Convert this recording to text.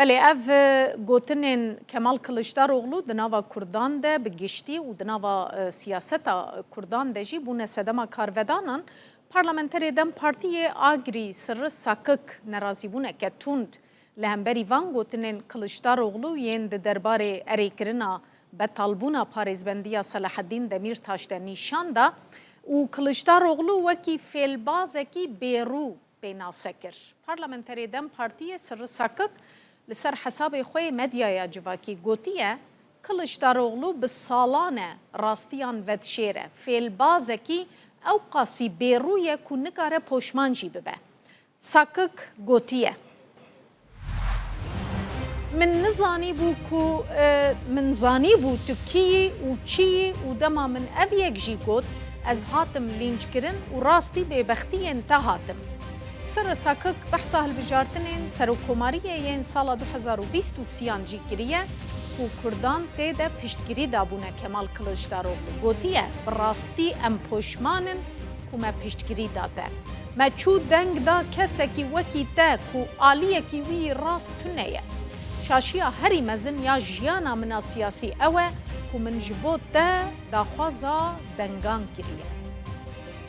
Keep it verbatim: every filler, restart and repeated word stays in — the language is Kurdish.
Belê, ev, e, gotinên Kemal Kiliçdaroglu di nava Kurdan de bi giştî û di nava, e, siyaseta Kurdan de jî bûne sedema karvedanan. Parlamenterê DEM Partiyê Agirî Sirri Sakik nerazîbûneke tund li hemberî van gotinên Kiliçdaroglu yên di derbarê erêkirina betalbûna parêzbendiya Selaheddîn Demîrtaş de nîşan da û Kiliçdaroglu wekî fêlbazekî bêrû pênase kir. Parlamenterê DEM Partiyê Sirri Sakik li ser hesabê xwe yê medyaya civakî gotiye, Kiliçdaroglu bi salan e rastiyan vedişêre, fêlbazekî ewqasî bêrû ye ku nikare poşman jî bibe. Sakik gotiye, Min nizanîbû ku, e, min zanîbû tu kî yî û çi yî û dema min ev yek jî got, ez hatim lînçkirin û rastî bêbextiyên te hatim. Sirri Sakik behsa hilbijartinên serokkomariyê yên sala du hezar û bîst û sêyan jî kiriye ku Kurdan tê de piştgirî dabûne Kemal Kiliçdaroglu. Gotiye, bi rastî em poşman in ku me piştgirî da te. Me çû deng da kesekî wekî te ku aliyekî wî rast tune ye. Şaşiya herî mezin ya jiyana min a siyasî ew e ku min ji bo te daxwaza dengan kiriye.